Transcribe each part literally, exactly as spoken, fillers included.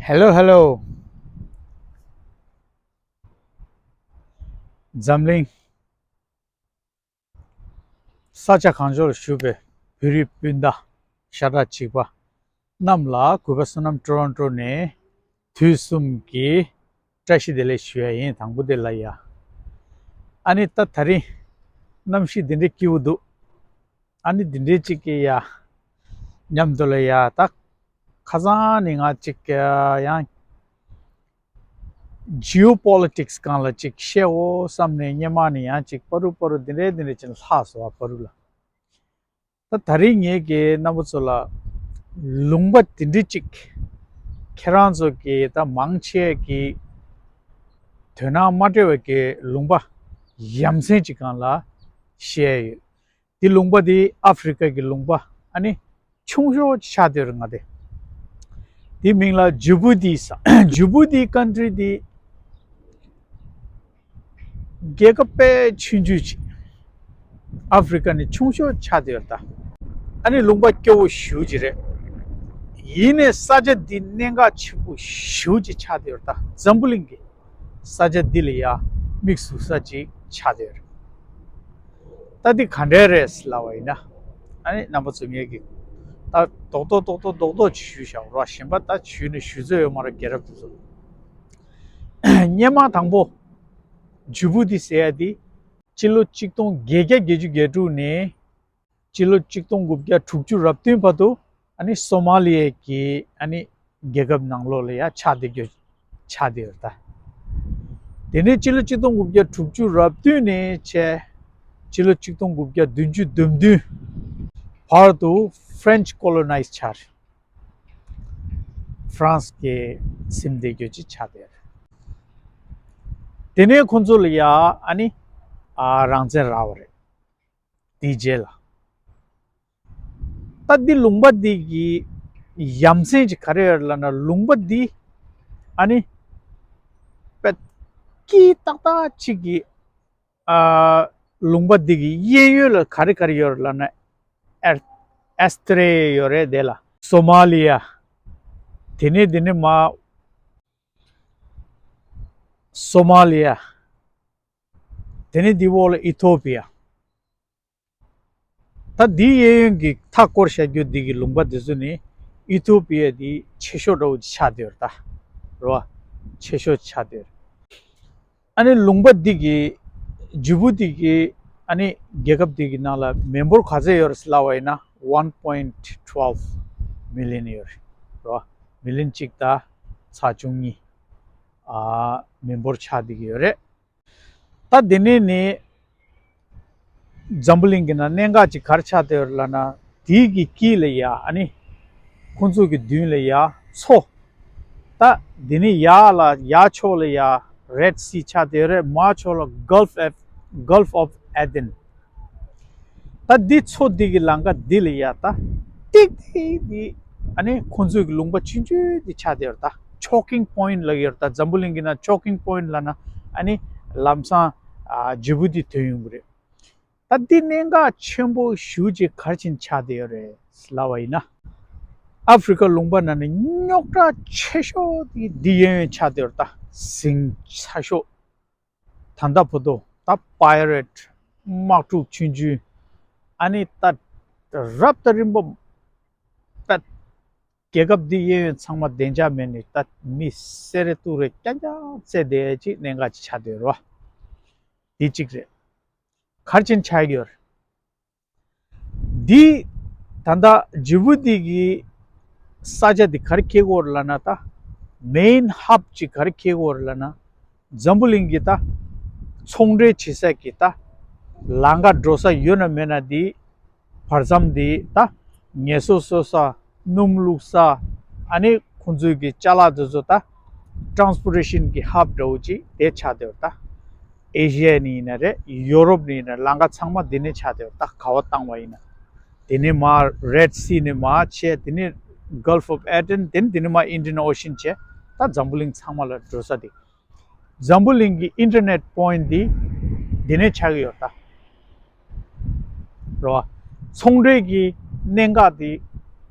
Hello, hello. འཛམ་གླིང་ས་ཆ་གང་བྱོག་ལ་བཞུགས་པའི་བོད་རིགས་སྤུན་ཟླ་ཤ་ཁྲག་གཅིག་པ་རྣམས་ལ་གུས་པ་བསོད་ནམས་ཊོ་རོན་ཊོ་ནས་དུས་གསུམ་གྱི་བཀྲ་ཤིས་བདེ་ལེགས་ཞུ་ཡ་ཡིན། དང་པོ་དེ་ལ་ཡ། ཨ་ནི་ད་ད་རིང་གནམ་གཤིས་འདི་འདྲའི་སྐྱིད་པོ་འདུག་ཨ་ནི་འདི་འདྲའི་ཅིག་གི་ཡ་མཉམ་དུ་ལ་ཡ་ད་ཁ་སང་ནི་ང་ཅིག་ཡང་ཇི་ཨོ་པོ་ལི་ཊིག་སི་སྒང་ལ་ཅིག་བཤད་འོ་བསམ་ནས་སྔོན་མ་ནི་ཡང་ཅིག་པ་རུ་པ་རུ་འདི་འདྲའི་འདི་འདྲའི་ཅིག་ལྷག་སོང་བ་པ་རུ་ལ། ད་ད་རིང་ངེད་ཀྱིས་རྣམ་པ་ཚོ་ལ་ལུང་པ་འདི་འདྲའི་ཅིག་ཁྱེད་རང་ཚོ་གི་ད་མང་ཆེ་གི་དོ་སྣང་མ་སྤྲད་པའི་གི་ལུང་པ་ཡ་མཚན་ཅིག་སྒང་ལ་བཤད་ཡོད། འདི་ལུང་པ་འདི་ཨ་ཧྥི་རི་ཀ་གི་ལུང་པ་ཨ་ནི་ཆུང་ཤོས་ཆགས་བསྡད་ཡོད་རེད་ང་དེ། འདི་མིང་ལ་ཇི་བུ་ཏི་ཟེར། ཇི་བུ་ཏི་ཀན་ཊི་རི་འདི་རྒྱལ་ཁབ་དཔེ་ཆུང་ཆུང་ཅིག་ཨ་ཧྥི་རི་ཀ་ནས་ཆུང་ཤོས་ཆགས་བསྡད་ཡོད་རེད་ད། ཨ་ནི་ལུང་པ་སྐྱོ་བོ་ཞེ་པོ་ཅིག་རེད། ཡིན་ནའི་ས་ཆ་འདི་གནད་འགག་ཆེན་པོ་ཞེ་པོ་ཅིག་ཆགས་བསྡད་ཡོད་རེད་ད། འཛམ་བུ་གླིང་གི་ས་ཆ་འདི་ལ་ཡ་མིག་ཟུག་ས་ཅིག་ཆགས་བསྡད་ཡོད་རེད། ད་འདི་ག་འདྲས་རེད་ལབ་པ་ཡིན་ན། ཨ་ནི་རྣམ་པ་ཚོ་ངེད་ཀྱིས་ད་རྡོག་རྡོག་རྡོག་རྡོག་རྡོག་རྡོག་ཅིག་ཞུས་བཞག་རོགས། གཞན་པ་ད་ཞུས་ནས་ཞུ་ཚོད་ཡོད་མ་རེད། རྒན་རབས་དེ་ཚོ། སྔོན་མ་དང་པོ་ཇི་བུ་ཏི་ཟེར་ཡ་འདི་སྤྱི་ལོ་གཅིག་སྟོང་བརྒྱད་བརྒྱ་བརྒྱད་ཅུ་གྱ་དྲུག་ནས་སྤྱི་ལོ་གཅིག་སྟོང་དགུ་བརྒྱ་དྲུག་ཅུ་རབ་བདུན་བར་དུ་ཨ་ནི་སོ་མ་ལི་ཡའི་གི་ཨ་ནི་རྒྱལ་ཁབ་ནང་ལོགས་ལ་ཡ་ཆགས་བསྡད་རྒྱུ་ཆགས་བསྡད་ཡོད་རེད་ད། དེ་ནས་སྤྱི་ལོ་གཅིག་སྟོང་དགུ་བརྒྱ་དྲུག་ཅུ་རབ་བདུན་ནས་བྱས་སྤྱི་ལོ་གཅིག་སྟོང་དགུ་བརྒྱ་བདུན་ཅུ་དོན་བདུན་བར་དུ་ཧྥ་རན་ཆི་ཀོ་ལོ་ནའི་ཛི་བྱས། ཧྥ་རན་སི་གིས་ཟིན་བསྡད་རྒྱུ་ཅིག་ཆགས་བསྡད་རེད། དེ་ནས་ཁོང་ཚོ་ལ་ཡ་ཨ་ནི་ཨ་རང་བཙན་རག་པ་རེད། དེའི་རྗེས་ལ། ད་འདི་ལུང་པ་འདི་གི་ཡ་མཚན་ཅིག་ག་རེ་ཡོད་ལབ་ན། ལུང་པ་འདི་ཨ་ནི་དཔེ་སྐྱིད་ཏག་ཏག་ཅིག་གི་ཨ་ལུང་པ་འདི་གི་གཡས་གཡོན་ལ་ག་རེ་ག་རེ་ཡོད་ལབ་ན། ཨེར་ཨེ་སི་ཏྲེ་ཡོད་རེད་དེ་ལ། སོ་མ་ལི་ཡ། དེ་ནས་དེ་ནས་མ་སོ་མ་ལི་ཡ། དེ་ནས་འདི་འོག་ལ་ཨི་ཐོ་པི་ཡ། ད་འདིའི་གཡས་གཡོན་གྱི་མཐའ་སྐོར་བྱ་རྒྱུ་འདི་གི་ལུང་པ་འདི་ཚོ་ནི་ཨི་ཐོ་པི་ཡ་འདི་ཆེ་ཤོས་འདྲ་བོ་ཅིག་ཆགས་བསྡད་ཡོད་རེད་ད། རེད་བ། ཆེ་ཤོས་ཆགས་བསྡད་ཡོད་རེད། ཨ་ནི་ལུང་པ་འདི་གི་ཇི་བུ་ཏི་གི་ཨ་ནི་རྒྱལ་ཁབ་འདི་གི་ནང་ལ་མི་འབོར་ག་ཚད་ཡོད་རེད་ལབ་པ་ཡིན་ན་ཝན་པོ་ཡིན་ཊི་ཊུ་ཝེལ་མི་ལི་ཡོན་ཡོད་རེད། རེད་བ། མི་ལི་ཡོན་གཅིག་དང་ཚེག་བཅུ་གཉིས་ཨ་མི་འབོར་ཆགས་བསྡད་ཀྱི་ཡོད་རེད། ད་དེ་ནས་ནི་འཛམ་བུ་གླིང་གི་ནང་གནད་འགག་ཅིག་ག་རེ་ཆགས་བསྡད་ཡོད་ལབ་ན། དེའི་གི་དཀྱིལ་ལ་ཡ་ཨ་ནི་ཁོང་ཚོ་གི་མདུན་ལ་ཡ་མཚོ། ད་དེ་ནས་ཡར་ལ་ཡར་ཕྱོགས་ལ་ཡ་རེད་སི་ཆགས་བསྡད་ཡོད་རེད། མར་ཕྱོགས་ལ་གྷལ་ཕ་ཨེ་གྷལ་ཕ་ཨོཕ་ཨེ་དེན། ད་འདི་མཚོ་འདི་གི་ལམ་ཁ་འདི་ལ་ཡ་ད་ཏིག་ཏིག་འདི་ཨ་ནི་ཁོང་ཚོའི་གི་ལུང་པ་ཆུང་ཆུང་འདི་ཆགས་བསྡད་ཡོད་རེད། ད་ཆོ་ཀིང་པོ་ཡིན་ཊི་ལབ་ཀྱི་ཡོད་རེད། ད་འཛམ་བུ་གླིང་གི་ནང་ཆོ་ཀིང་པོ་ཡིན་ཊི་ལབ་ན་ཨ་ནི་ལམ་སང་ཨ་ཇི་བུ་ཏི་ཐོན་ཡོང་གི་རེད། ད་འདི་གནད་འགག་ཆེན་པོ་ཞེ་པོ་ཅིག་ག་རེ་བྱས་ཆགས་བསྡད་ཡོད་རེད་ལབ་པ་ཡིན་ན། ཨ་ཧྥི་རི་ཀ་ལུང་པ་ནང་ནས་རྙོག་དྲ་ཆེ་ཤོས་དེ་འདི་གཡས་གཡོན་ཆགས་བསྡད་ཡོད་རེད། ད་ཟིང་ཚ་ཤོས། ད་ལྟ་བར་དུ་ད་པའི་རེཊ་དམག་འཁྲུག་ཆུང་ཆུང་ཨ་ནི་ད་རབ་དང་རིམ་པ་ད་རྒྱལ་ཁབ་འདི་གཡས་གཡོན་ཚང་མ་བདེ་འཇགས་མེད་ནས་ད་མི་བསད་རེས་གཏུབ་རེས་རྐྱང་རྐྱང་བྱས་བསྡད་ཅིག་གནད་འགག་ཅིག་ཆགས་བསྡད་ཡོད་རེད་བ། འདི་གཅིག་རེད། ག་རེ་བྱས་ཆགས་ཀྱི་ཡོད་རེད། འདི་ད་ལྟ་ཇི་བུ་ཏི་གི་ས་ཆ་འདི་ག་རེ་འཁེལ་གྱི་ཡོད་རེད་ལབ་ན། ད་མེན་ཧབ་ཅིག་ག་རེ་འཁེལ་གྱི་ཡོད་རེད་ལབ་ན། འཛམ་བུ་གླིང་གི་ད་ཚོང་འབྲེལ་བྱེད་ས་གི་ད་ལམ་ཁ་འགྲོ་ས་ཡོད་ན་མེད་ན་འདི་བར་མཚམས་འདི་ད་ངལ་གསོ་གསོ་ས། སྣུམ་བླུགས་ས། ཨ་ནི་ཁོང་ཚོའི་གི་ཅ་ལག་དེ་ཚོ་ད་ཊ་རན་སི་པོ་ཊེ་ཤན་གི་ཧབ་འདྲ་བོ་ཅིག་དེ་ཆགས་བསྡད་ཡོད་རེད་ད། ཨེ་ཤི་ཡ་ནས་ཡིན་ན་རེད། ཡོ་རོབ་ནས་ཡིན་ན་རེད། ལམ་ཁ་ཚང་མ་འདི་ནས་ཆགས་བསྡད་ཡོད་རེད་ད། ག་བ་བཏང་བ་ཡིན་ན། དེ་ནས་མར་རེད་སི་ནས་མར་བྱས། དེ་ནས་གྷལ་ཕ་ཨོཕ་ཨེ་དེན། དེ་ནས་དེ་ནས་མར་ཨིན་ཌི་ཡན་ཨོ་ཤན་བྱས། ད་འཛམ་བུ་གླིང་ཚང་མ་ལ་འགྲོ་ས་དེ། འཛམ་བུ་གླིང་གི་ཨིན་ཊར་ནེཊ་པོ་ཡིན་ཊི་འདི་འདི་ནས་ཆགས་ཀྱི་ཡོད་ད། རེད་བ། ཚོང་འབྲེལ་གྱི་གནད་འགག་འདི་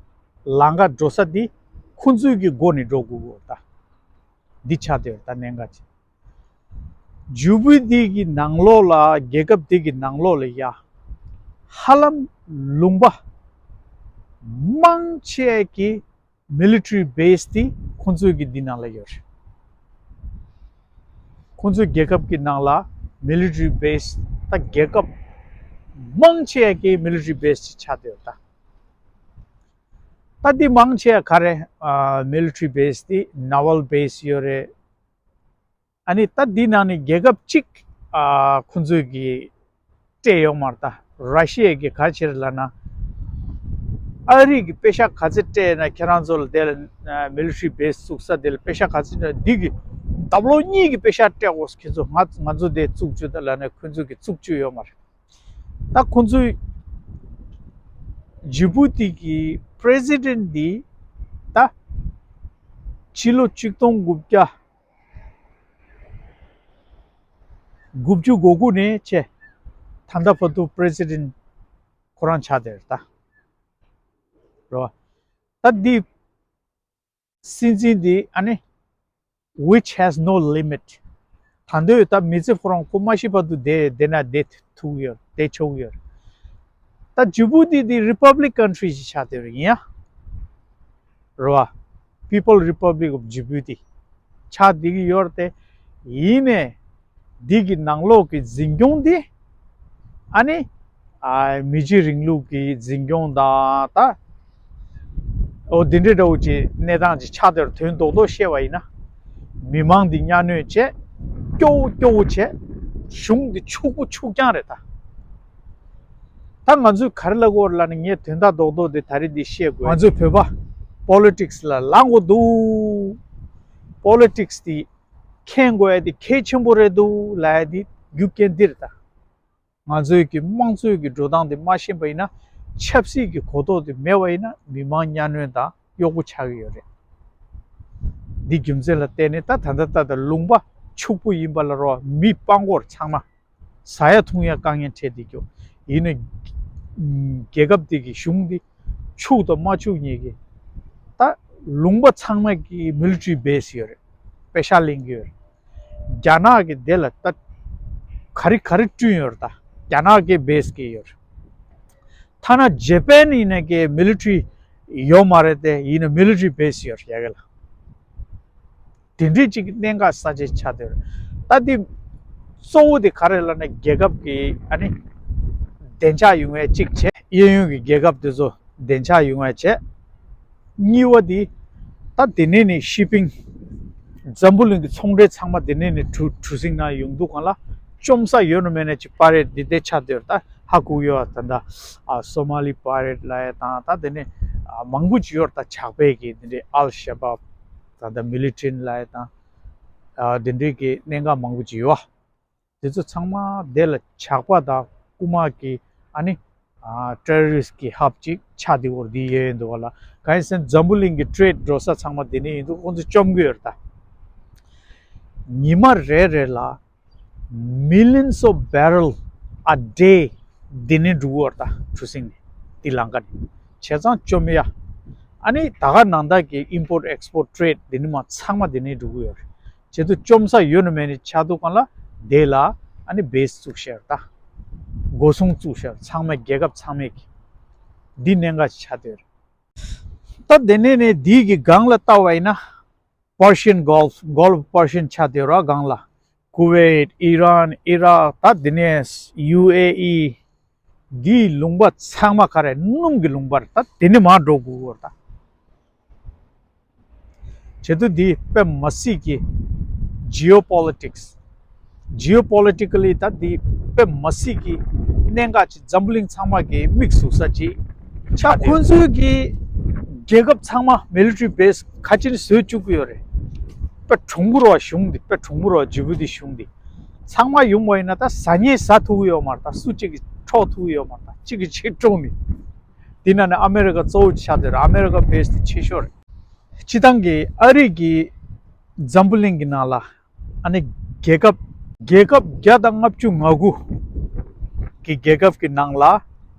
ལམ་ཁ་འགྲོ་ས་འདི་ཁོང་ཚོའི་གི་སྒོ་ནས་འགྲོ་དགོས་ཀྱི་ཡོད་ད། འདི་ཆགས་བསྡད་ཡོད་ད་གནད་འགག་ཅིག་ཇུ་པི་ཏི་གི་ནང་ལོགས་ལ་རྒྱལ་ཁབ་འདི་གི་ནང་ལོགས་ལ་ཡ་ཧ་ལམ་ལུང་པ་མང་ཆེ་གི་མི་ལི་ཊི་རི་བེ་སི་དེ་ཁོང་ཚོའི་གི་འདི་ནང་ལ་ཡོད་རེད། ཁོང་ཚོའི་རྒྱལ་ཁབ་ཀྱི་ནང་ལ་མི་ལི་ཊི་རི་བེ་སི་ད་རྒྱལ་ཁབ་མང་ཆེ་གི་མི་ལི་ཊི་རི་བེ་སི་ཅིག་ཆགས་བསྡད་ཡོད་ད། ད་འདི་མང་ཆེ་ག་རེ་མི་ལི་ཊི་རི་བེ་སི་དེ་ནེ་ཝལ་བེ་སི་ཡོད་རེད། ཨ་ནི་ད་འདི་ནང་ནས་རྒྱལ་ཁབ་གཅིག་ཨ་ཁོང་ཚོས་ཀྱི་སྤྲད་ཡོད་མ་རེད་ད། ར་ཤི་ཡས་ཀྱི་ག་རེ་བྱས་རེད་ལབ་ན། ཨ་རི་གི་པེ་ཤ་ག་ཚད་སྤྲད་ན་ཁྱེད་རང་ཚོ་ལ་དེ་ལ་མི་ལི་ཊི་རི་བེ་སི་བཙུགས་ས་དེ་ལ་པེ་ཤ་ག་ཚད་སྤྲད་འདི་གི་རྡབ་ལོག་གཉིས་ཀྱི་པེ་ཤ་སྤྲད་དགོས་ཁྱེད་ཚོ་ང་ང་ཚོ་དེ་བཙུགས་བཅུག་ད་ལབ་ན་ཁོང་ཚོས་ཀྱི་བཙུགས་བཅུག་ཡོད་མ་རེད། ད་ཁོང་ཚོས་ཇི་བུ་ཏི་གི་པི་རེ་སི་ཌེན་ཊི་འདི་ད་ཕྱི་ལོ་ཆིག་སྟོང་དགུ་བརྒྱ་དགུ་བཅུ་གོ་དགུ་ནས་བྱས་ད་ལྟ་བར་དུ་པི་རེ་སི་ཌེན་ཊི་ཁོ་རང་ཆགས་བསྡད་རེད་ད། རེད་བ། ད་འདི་སྲིད་འཛིན་འདི་ཨ་ནི་which has no limit། ད་འདོད་ད་མི་ཚེ་ཁོ་རང་ཁོ་མ་ཤི་བར་དུ་བསྡད་བསྡད་ན་བསྡད་ཐུབ་ཡོད་བསྡད་ཆོག་ཡོད། ད་ཇི་བུ་ཏི་འདི་རི་པབ་ལིག་ཀན་ཊི་རི་ཞིག་ཆགས་བསྡད་རེད་ཡིན་ཡ། རེད་བ། People Republic of Djibouti ཆགས་བསྡད་ཀྱི་ཡོད་རེད་དེ། ཡིན་ནའི་འདི་གི་ནང་ལོགས་ཀྱི་འཛིན་སྐྱོང་འདི་ཨ་ནི་ཨ་མི་རྗེ་རིང་ལུགས་ཀྱི་འཛིན་སྐྱོང་དང་ད་ཨོ་འདི་འདྲའི་འདྲ་བོ་ཅིག་གནས་སྟངས་ཅིག་ཆགས་བསྡད་རེད། དོན་རྡོག་རྡོག་བཤད་པ་ཡིན་ན་མི་མང་འདི་གཉའ་གནོན་བྱས་སྐྱོ་བོ་སྐྱོ་བོ་བྱས་གཞུང་འདི་ཕྱུག་པོ་ཕྱུག་རྐྱང་རེད་ད། ད་ང་ཚོས་ག་རེ་ལབ་དགོས་རེད་ལབ་ན་ངས་དོན་དག་རྡོག་རྡོག་འདི་ད་རེས་འདི་བཤད་དགོས། ང་ཚོས་བོད་པ་པོ་ལི་ཊིག་སི་ལ་ལངས་དགོས་འདུག་པོ་ལི་ཊིག་སི་འདི་མཁྱེན་དགོས་ཡ་དེ་གལ་ཆེན་པོ་རེད་འདུག་ལབ་ཡ་དེ་རྒྱུ་རྐྱེན་འདི་རེད་ད། ང་ཚོའི་གི་དམངས་གཙོའི་གི་འགྲོ་སྟངས་དེ་མ་ཤེས་པ་ཡིན་ན་ཆབ་སྲིད་ཀྱི་གོ་རྟོགས་དེ་མེད་པ་ཡིན་ན་མི་མང་གཉའ་གནོན་དང་གཡོག་པོ་ཆགས་ཀྱི་ཡོད་རེད། འདི་རྒྱུ་མཚན་ལ་བརྟེན་ནས་ད་ད་ལྟ་ད་ལྟ་ལུང་པ་ཕྱུག་པོ་ཡིན་པ་ལ་རོ་མི་སྤྲང་པོར་ཚང་མ་ཟ་ཡ་འཐུང་ཡ་དཀའ་ངལ་འཕྲད་བསྡད་ཀྱོག་ཡིན་ན་རྒྱལ་ཁབ་འདི་གི་གཞུང་འདི་ཕྱུག་དང་མ་ཕྱུག་གཉིས་ཀྱི་ད་ལུང་པ་ཚང་མ་གི་མི་ལི་ཊི་རི་བེ་སི་ཡོད་རེད། པེ་ཤག་ལེན་གི་ཡོད་རེད། རྒྱ་ནག་གི་དེ་ལ་ད་ག་རེ་ག་རེ་བསྐྲུན་ཡོད་རེད་ད། རྒྱ་ནག་གི་བེ་སི་གི་ཡོད་རེད། ཐ་ན་ཇེ་པན་ཡིན་ན་གི་མི་ལི་ཊི་རི་ཡོད་མ་རེད་དེ་ཡིན་ན་མི་ལི་ཊི་རི་བེ་སི་ཡོད་རེད་ཡ་གི་ལ། དེ་འདྲའི་ཅིག་གནད་འགག་ས་ཆ་ཆགས་བསྡད་རེད། ད་དེ་གཙོ་བོ་དེ་ག་རེ་ལབ་ན་རྒྱལ་ཁབ་ཀྱི་ཨ་ནི་བདེ་འཇགས་ཡོང་བའི་གཅིག་བྱས། གཡས་གཡོན་གྱི་རྒྱལ་ཁབ་དེ་ཚོ་བདེ་འཇགས་ཡོང་བའི་བྱས། གཉིས་པ་དེ་ད་དེ་ནས་ནི་ཤི་པིང་འཛམ་བུ་གླིང་གི་ཚོང་འབྲེལ་ཚང་མ་དེ་ནས་ནི་གྲུ་གྲུ་གཟིངས་ནང་ཡོང་འདུག་གང་ལ་བཅོམ་ས་ཡོད་ན་མེད་ན་ཅིག་པ་རེད་འདི་དེ་ཆགས་བསྡད་རེད། ད་ཧ་གོ་ཡོད་ད་ད་ཨ་སོ་མ་ལི་པ་རེད་ལབ་ཡ་དང་ད་དེ་ནས་ཨ་མང་པོ་ཅིག་ཡོད་རེད། ད་ཇག་པའི་གི་དེ་འདྲའི་ཨལ་ཤ་བབ་ད་ད་མི་ལི་ཊན་ལབ་ཡ་དང་། ཨ་དེ་འདྲའི་གི་གནད་འགག་མང་པོ་ཅིག་ཡོད། དེ་ཚོ་ཚང་མ་དེ་ལ་ཇག་པ་དང་རྐུ་མ་གི་ཨ་ནི་ཨ་ཊེ་རོ་རི་སི་ཊི་གི་ཧབ་ཅིག་ཆགས་བསྡད་ཡོད་རེད། དེ་ཡོད་ཡོད་འདུག་བ་ལ་གང་ཡིན་ཟེར་ན་འཛམ་བུ་གླིང་གི་ཊེ་རེ་ཌི་འགྲོ་ས་ཚང་མ་དེ་ནས་ཡིན་འདུག་ཁོང་ཚོ་བཅོམ་གི་ཡོད་རེད་ད། ཉི་མ་རེ་རེ་ལ་millions of barrel a day དེ་ནས་འགྲོ་གི་ཡོད་རེད་ད། གྲུ་གཟིངས་ནས་དེ་ལམ་ཁ་ནས་བྱས་ཙང་བཅོམ་ཡ། ཨ་ནི་ད་ག་ནང་ད་གི་ཨིམ་པོར་ཊི་ཨེགས་པོར་ཊི་ཊེ་རེ་ཌི་དེ་ནི་མ་ཚང་མ་དེ་ནས་འགྲོ་གི་ཡོད་རེད། བྱེད་དུ་བཅོམ་ས་ཡོད་ན་མེད་ནི་ཆགས་འདུག་གང་ལ་དེ་ལ་ཨ་ནི་བེ་སི་བཙུགས་ཤར་ད། སྒོ་སྲུང་བཙུགས་ཤར་ཚང་མ་རྒྱལ་ཁབ་ཚང་མས་ཀྱི་འདི་གནད་འགག་ཆགས་བསྡད་ཡོད་རེད། ད་དེ་ནས་ནས་དེའི་གི་སྒང་ལ་ལྟ་བ་ཡིན་ན་Persian Gulf, Gulf Persian ཆགས་བསྡད་ཡོད་རེད་སྒང་ལ། ཀུ་ཝེད། ཨི་རན། ཨི་རག་ད་དེ་ནས་ཡུ་ཨེ་ཨི། འདིའི་ལུང་པ་ཚང་མ་ག་རེ་སྣུམ་གྱི་ལུང་པ་རེད། ད་དེ་ནས་མར་འགྲོ་དགོས་ཀྱི་ཡོད་རེད་ད། བྱེད་དུ་འདི་དཔེ་མ་སྲིད་ཀྱི་ཇི་ཨོ་པོ་ལི་ཊིག་སི། ཇི་ཨོ་པོ་ལི་ཊི་ཀལ་ལི་ད་འདི་དཔེ་མ་སྲིད་ཀྱི་གནད་འགག་ཅིག་འཛམ་བུ་གླིང་ཚང་མ་གི་མིག་ཟུག་ས་ཅིག་ཆགས། ཁོང་ཚོའི་གི་རྒྱལ་ཁབ་ཚང་མ་མི་ལི་ཊི་རི་བེ་སི་ག་ཅིག་ནས་བཟོས་བཅུག་གི་ཡོད་རེད། དཔེ་གྲུང་པོ་རེད་བ། གཞུང་འདི་དཔེ་གྲུང་པོ་རེད་བ། ཇི་བུ་ཏི་གཞུང་འདི་ཚང་མ་ཡོང་བ་ཡིན་ན་ད་ཟ་ཉལ་ཟ་ཐུབ་ཀྱི་ཡོད་མ་རེད། ད་སུ་གཅིག་གིས་འཕྲོག་ཐུབ་ཀྱི་ཡོད་མ་རེད། ད་གཅིག་གིས་གཅིག་དཀྲོག་ནས་འདི་ན་ནི་ཨ་མེ་རི་ཀ་གཙོ་བོ་ཆགས་བསྡད་རེད། ཨ་མེ་རི་ཀ་བེ་སི་དེ་ཆེ་ཤོས་རེད། སྤྱི་བཏང་གི་ཨ་རི་གི་འཛམ་བུ་གླིང་གི་ནང་ལ་ཨ་ནི་རྒྱལ་ཁབ་རྒྱལ་ཁབ་བརྒྱ་དང་ལྔ་བཅུ་ང་དགུ་གི་རྒྱལ་ཁབ་ཀྱི་ནང་ལ་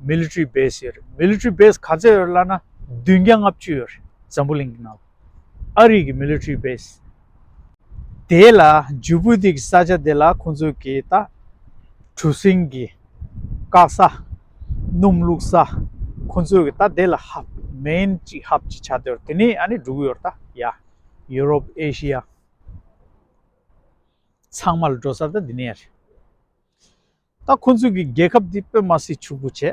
མི་ལི་ཊི་རི་བེ་སི་ཡོད་རེད། མི་ལི་ཊི་རི་བེ་སི་ག་ཚད་ཡོད་རེད་ལབ་ན་བདུན་བརྒྱ་ལྔ་བཅུ་ཡོད་རེད། འཛམ་བུ་གླིང་གི་ནང་ལ་ཨ་རི་གི་མི་ལི་ཊི་རི་བེ་སི། དེ་ལ་ཇུ་པི་ཊི་གི་ས་ཆ་དེ་ལ་ཁོང་ཚོས་ཀྱི་ད་གྲུ་གཟིངས་ཀྱི་བཀག་ས། སྣུམ་བླུགས་ས། ཁོང་ཚོས་ཀྱི་ད་དེ་ལ་ཧབ་མེན་ཅིག་ཧབ་ཅིག་ཆགས་བསྡད་ཡོད་རེད། དེ་ནས་ཨ་ནི་འགྲོ་གི་ཡོད་རེད། ད་ཡ་ཡུ་རོབ་ཨེ་ཤི་ཡ་ཚང་མ་ལ་འགྲོ་ས་ད་འདི་ནས་ཡ་རེད། ད་ཁོང་ཚོས་ཀྱི་རྒྱལ་ཁབ་འདི་དཔེ་མ་སྲིད་ཕྱུག་པོ་བྱས།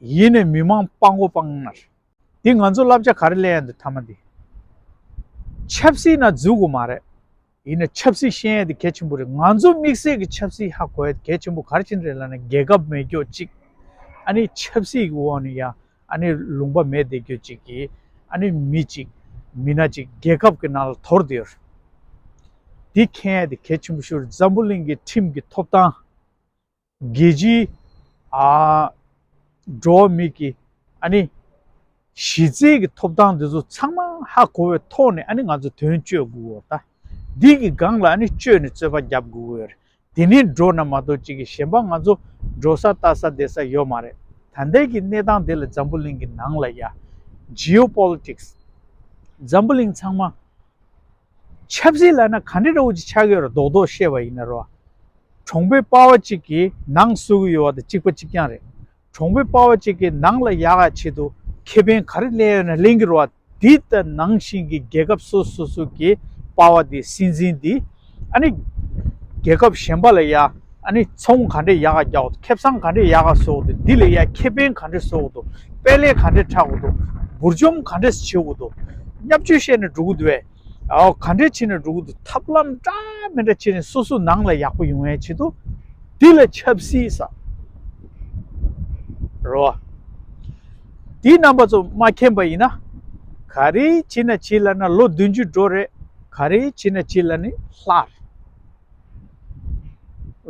ཡིན་ནས་མི་མང་སྤྲང་པོ་སྤྲང་ནར། འདི་ང་ཚོ་བསླབ་བྱ་ག་རེ་ལེན་ཡ་འདུག་མཐའ་མ་འདི། ཆབ་སྲིད་ནང་འཛུལ་དགོས་མ་རེད། ཡིན་ན་ཆབ་སྲིད་ཤེས་ཡ་དེ་གལ་ཆེན་པོ་རེད། ང་ཚོ་དམིགས་བསལ་གྱི་ཆབ་སྲིད་ཧ་གོ་ཡ་དེ་གལ་ཆེན་པོ་ག་རེ་ཕྱིན་རེད་ལབ་ན། རྒྱལ་ཁབ་མེད་སྐྱོ་གཅིག་ཨ་ནི་ཆབ་སྲིད་ཀྱི་འོག་ནས་ཡ་ཨ་ནི་ལུང་པ་མེད་བསྡད་སྐྱོ་གཅིག་གི་ཨ་ནི་མི་གཅིག་མི་སྣ་གཅིག་རྒྱལ་ཁབ་ཀྱི་ནང་ལ་དོར་བསྡད་ཡོད་རེད། འདི་མཁྱེན་ཡ་དེ་གལ་ཆེན་པོ་ཤོར། འཛམ་བུ་གླིང་གི་ཁྲིམས་ཀྱི་ཐོབ་ཐང་། རྒྱལ་སྤྱིའི་ཨ་འགྲོ་བ་མི་གི་ཨ་ནི་གཞི་རྩའི་གི་ཐོབ་ཐང་འདི་ཚོ་ཚང་མ་ཧ་གོ་བའི་ཐོག་ནས་ཨ་ནི་ང་ཚོ་དོན་གཅོད་དགོས་ཡོད་ད། འདི་གི་སྒང་ལ་ཨ་ནི་བཅོས་ནས་རྩོད་པ་རྒྱབ་དགོས་ཡོད་རེད། དེ་ནས་འགྲོ་ན་མ་གཏོགས་གཅིག་གི་གཞན་པ་ང་ཚོ་འགྲོ་ས་ལྟ་ས་བསྡད་ས་ཡོད་མ་རེད། ད་ལྟའི་གི་གནས་སྟངས་དེ་ལ་འཛམ་བུ་གླིང་གི་ནང་ལ་ཡ་ཇི་ཨོ་པོ་ལི་ཊིག་སི་འཛམ་བུ་གླིང་ཚང་མ་ཆབ་སྲིད་ལབ་ན་ག་འདྲ་འདྲ་བོ་ཅིག་ཆགས་ཀྱི་ཡོད་རེད། རྡོག་རྡོག་བཤད་པ་ཡིན་ན་རོ། གྲོང་པའི་པ་ཕ་གཅིག་གིས་ནང་བསུ་གི་ཡོད་པ་དང་གཅིག་པ་གཅིག་རྐྱང་རེད། གྲོང་པའི་པ་ཕ་གཅིག་གིས་ནང་ལ་ཡག་ག་ཆེད་དུ་ཁེ་ཕན་ག་རེ་ལེན་ཡོད་ན་ལེན་གྱི་རེད་བ། འདི་ལྟ་ནང་བཞིན་གྱི་རྒྱལ་ཁབ་སོ་སོ་སོ་གི་པ་ཕ་དེ་སྲིད་འཛིན་དེ་ཨ་ནི་རྒྱལ་ཁབ་གཞན་པ་ལ་ཡ་ཨ་ནི་ཚོང་ག་འདྲས་ཡག་ག་རྒྱག་དགོས་འདུག་ཁེ་བཟང་ག་འདྲས་ཡག་ག་བཟོ་དགོས་འདུག་འདི་ལ་ཡ་ཁེ་ཕན་ག་འདྲས་བཟོ་དགོས་འདུག་དཔལ་ལས་ག་འདྲས་འཁྲབ་དགོས་འདུག་འབུར་འཇོམས་ག་འདྲས་བྱེད་དགོས་འདུག་བརྙས་བཅོས་བཤད་ནས་འགྲོ་གི་འདུག་བས། ཨའོ་ག་འདྲས་བྱས་ནས་འགྲོ་གི་འདུག་ཐབས་ལམ་འདྲ་མི་འདྲ་བྱས་ནས་སོ་སོ་ནང་ལ་ཡག་པོ་ཡོང་ཡའི་ཆེད་དུ་འདི་ལ་ཆབ་སྲིད་ཟེར། རོ། འདི་རྣམ་པ་ཚོ་མ་མཁྱེན་པ་ཡིན་ན། ག་རེ་བྱས་ན་བྱས་ལབ་ན་ལོ་བདུན་ཅུ་འགྲོ་རེད། ག་རེ་བྱས་ན་བྱས་ལབ་ནི་ལྷག་རེད།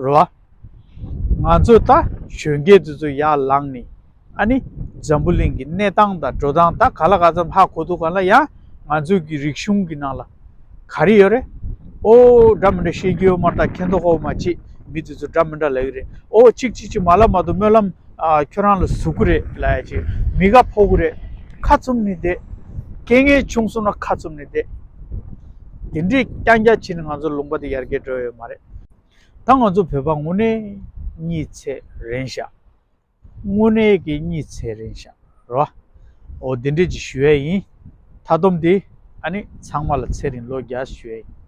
རོ། ང་ཚོ་ད་གཞོན་སྐྱེས་དེ་ཚོ་ཡར་ལངས་ནས་ཨ་ནི་འཛམ་བུ་གླིང་གི་གནས་སྟངས་དང་འགྲོ་སྟངས་ད་ག་ལ་ག་ཙམ་ཧ་གོ་འདུག་ག་ལ་ཡང་ང་ཚོ་གི་རིག་གཞུང་གི་ནང་ལ་ག་རེ་ཡོད་རེད། ཨོ་འདྲ་མི་འདྲ་བཤད་རྒྱུ་ཡོད་མ་རེད། ད་མཁྱེན་མདོག་ཁ་པོ་མ་བྱེད། མི་དེ་ཚོ་འདྲ་མི་འདྲ་ལབ་ཀྱི་རེད། ཨོ་གཅིག་གཅིག་གཅིག་མ་ལབ་མ་གཏོགས་སྨོན་ལམ་ཨ་ཁྱོད་རང་ལ་ཟུག་གི་རེད་ལབ་ཡ་ཅིག་མི་ཁ་ཕོག་གི་རེད། ཁ་བཙུམ་ནས་བསྡད། རྐྱེན་ངན་བྱུང་སོང་ན་ཁ་བཙུམ་ནས་བསྡད། དེ་འདྲས་རྐྱང་རྐྱང་བྱས་ནས་ང་ཚོ་ལུང་པ་དེ་ཡར་རྒྱས་འགྲོ་ཡོད་མ་རེད། ད་ང་ཚོ་བོད་པ་དངོས་གནས་གཉིད་ཚད་རན་ཤག་དངོས་གནས་ཀྱི་གཉིད་ཚད་རན་ཤག་རོ། འོ་འདི་འདྲས་ཅིག་ཞུ་ཡས་ཡིན། མཐའ་སྡོམ་འདི་ཨ་ནི་ཚང་མ་ལ་ཚེ་རིང་ལོ་བརྒྱ་ཞུ་ཡས་ཡིན།